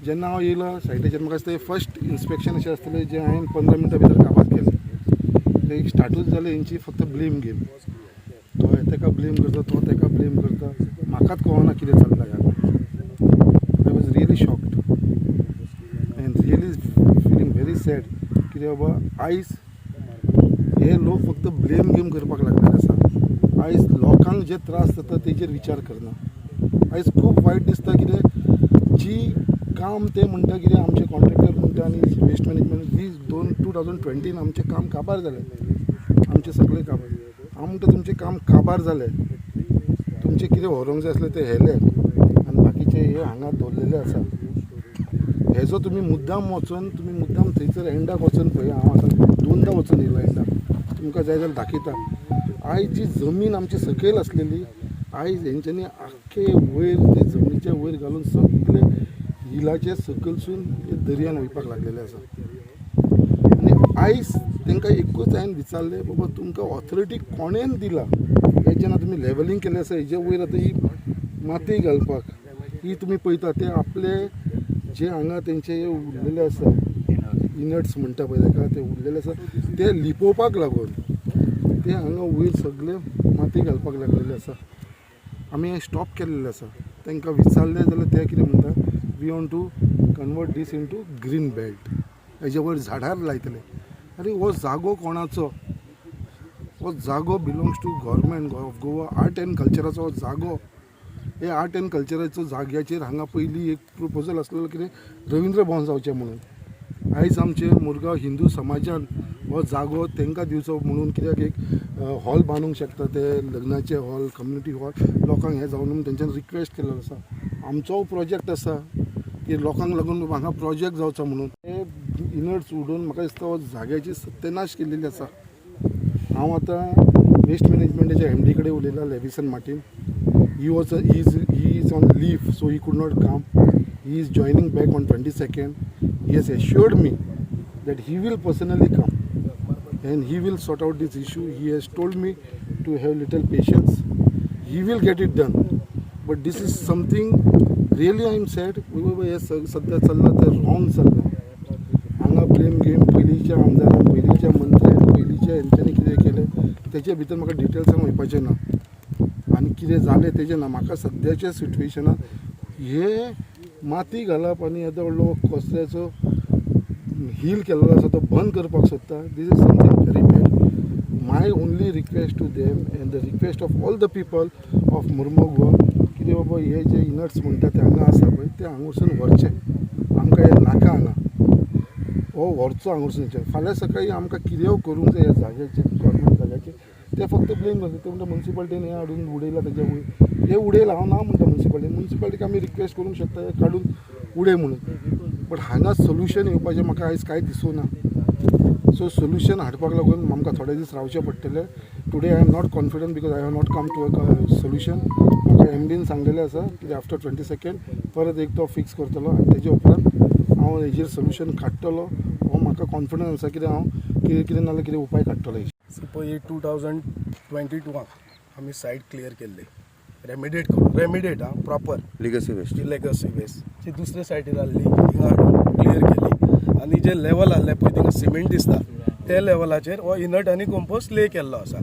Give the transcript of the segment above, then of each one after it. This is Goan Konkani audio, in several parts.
जेन्ना हांव येयलो सायटीचेर, म्हाका दिसता फर्स्ट इन्स्पेक्शन अशें आसतलें जें हांवें 15 मिनटां भितर काबार केलें. ते एक स्टार्टूच जालें हेंची फक्त ब्लेम गेम. तो तेका ब्लेम करता, तो तेका ब्लेम करता. म्हाकाच कळना कितें चल्लां ह्या. I was really shocked and really feeling very sad, कित्याक बाबा आयज हे लोक फक्त ब्लेम गेम करपाक लागलेले आसा. आयज लोकांक जे त्रास जाता तेजेर विचार करना. आयज खूब वायट दिसता, कितें जी काम ते म्हणटा, कितें आमचे कॉन्ट्रॅक्टर म्हणटा आनी वेस्ट मॅनेजमेंट ही दोन 2020न आमचें काम काबार जालें, आमचें सगळें काबार. हांव म्हणटा, तुमचें काम काबार जालें, तुमचें कितें व्हरूंक जाय आसलें तें व्हेलें आनी बाकीचे हे हांगा दवरलेले आसा. हेजो तुमी मुद्दाम वचून, तुमी मुद्दाम थंयसर एंडाक वचून पळय. हांव आतां दोनदां वचून येयलो एंडाक, तुमकां जाय जाल्यार दाखयता. आयज जी जमीन आमची सकयल आसलेली, आयज हेंच्यांनी आख्खे वयर ते जमनीच्या वयर घालून सगळे हिलाचे सकयलसून हे दर्यान वयपाक लागलेले आसा. आनी आयज तांकां एकूच हांवें विचारलें, बाबा तुमकां ऑथॉरिटी कोणेन दिला हे जेन्ना तुमी लेवलिंग केलें आसा, हेजे वयर आतां ही माती घालपाक? ही तुमी पळयता ते आपले जे हांगा तेंचे हे उरलेले आसा, इनर्ट्स म्हणटा पळय ताका, ते उरलेले आसा, ते लिपोवपाक लागून ते हांगा वयर सगळे माती घालपाक लागलेले आसा. आमी हें स्टॉप केल्लें आसा. तांकां विचारलें जाल्यार ते कितें म्हणटा, "We want to convert this into green belt." हेजे वयर झाडां लायतले. आरे, हो जागो कोणाचो? हो जागो belongs to Government of Goa. Art and कल्चराचो हो जागो. हे आर्ट एंड कल्चराचो जाग्याचेर हांगा पयलीं एक प्रपोजल आसलेलो कितें, रवींद्र भवन जावचें म्हणून. आयज आमचे मुरगांव हिंदू समाजान हो जागो तांकां दिवचो म्हणून, कित्याक एक हॉल बांदूंक शकता ते, लग्नाचे हॉल, कम्युनिटी हॉल, लोकांक हें जावन म्हणून तेंच्यान रिक्वेस्ट केलेलो आसा. आमचो प्रोजेक्ट आसा की लोकांक लागून हांगा प्रोजेक्ट जावचो म्हणून. हे इनर्ट्स उडोवन म्हाका दिसता हो जाग्याची सत्यनाश केलेली आसा. हांव आतां वेस्ट मॅनेजमेंटाच्या एमडी कडेन उलयलां, लेविसन Martin. He is on leave, so he could not come. He is joining back on 22nd. He has assured me that he will personally come and he will sort out this issue. He has told me to have little patience, he will get it done. But this is something really I am sad. हे सध्या चल्लां तें रॉंग चल्लां. हांगा ब्लेम गेम, पयलींच्या आमदारान, पयलींच्या मंत्र्यान, पयलींच्या हेंच्यांनी कितें केलें तेचे भितर म्हाका डिटेल्सान वयपाचें ना आनी कितें जालें तेजें ना. म्हाका सद्याच्या सिट्युएशनान हे माती घालप आनी येदो व्हडलो कचऱ्याचो हील केल्लो आसा तो बंद करपाक सोदता, this is something very bad. My only request to them and the request of all the people of Mormugao Goa, कितें बाबा हे जे इनर्ट्स म्हणटा ते हांगा आसा पळय, ते हांगासून व्हरचे. आमकां हे नाका हांगा. हो व्हरचो हांगासून. फाल्यां सकाळीं आमकां कितेंय करूंक जाय ह्या जाग्याचेर, गव्हर्मेंट जाग्याचेर, ते फक्त ब्लेम करता. ते म्हणटा मुन्सिपालिटीन हें हाडून उडयलां तेज्या वयर. हे उडयलां हांव ना म्हणटा मुन्सिपालिटीन. मुन्सिपालिटीक आमी रिक्वेस्ट करूंक शकता हे काडून उडय म्हणून, बट हांगा सोल्युशन येवपाचें म्हाका आयज कांय दिसूना. सो सोल्युशन हाडपाक लागून आमकां थोडे दीस रावचे पडटले. Today I am not confident because I have not come to a solution. म्हाका एमडीन सांगलेलें आसा की आफ्टर 22nd परत एक तो फिक्स करतलो आनी तेजे उपरांत हांव हेजेर सोल्युशन काडटलो. हो म्हाका कॉन्फिडन्स आसा, कित्याक हांव कितें कितें नाल्यार कितें उपाय काडटलो. सी पळय, 2022 आमी सायट क्लियर केल्ली रेमिडेट करून, रेमिडेट आं, प्रॉपर. Legacy waste. जी लेगसी वेस्ट जी दुसरे सायडीर आहली, हिंगा हाडून क्लियर केली आनी जे लेवल आहले पळय, थिंगा सिमेंट दिसता, ते लेवलाचेर हो इनर्ट आनी कंपोस्ट ले केल्लो आसा.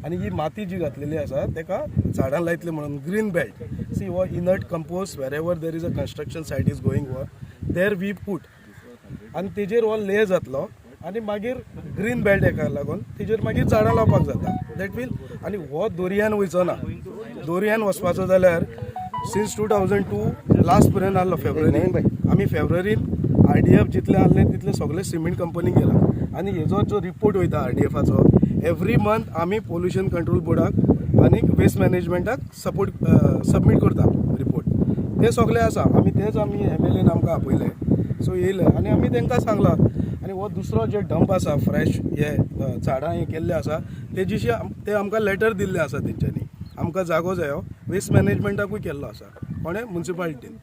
आनी ही माती जी घातलेली आसा, तेका झाडां लायतली म्हणून, ग्रीन बेल्ट. सी, हो inert compost, wherever there is a construction site is going on, there we put आनी तेजेर हो ले जातलो आनी मागीर ग्रीन बेल्ट हेका लागून तेजेर मागीर झाडां लावपाक जाता. That will आनी हो दर्यान वयचो ना. दर्यान वचपाचो जाल्यार सिन्स 2002 लास्ट पर्यंत आहलो फेब्रुवारी. आमी फेब्रुवारीन आरडीएफ जितले आहले तितले सगळे सिमेंट कंपनीक गेला आनी हेजो जो रिपोर्ट वयता आरडीएफाचो, एवरी मंथ आमी पोल्युशन कंट्रोल बोर्डाक आनी वेस्ट मॅनेजमेंटाक सपोर्ट सबमीट करता रिपोर्ट. ते सगळे आसा. आमी तेच आमी एमएलएन आमकां आपयले, सो येयले आनी आमी तांकां सांगलां. आनी हो दुसरो जे डंप आसा, फ्रेश हे झाडां हे केल्ले आसा, तेजिशी ते आमकां लेटर दिल्ले आसा तेंच्यांनी, आमकां जागो जायो. वेस्ट मॅनेजमेंटाकूय केल्लो आसा कोणें, मुन्सिपालिटीन.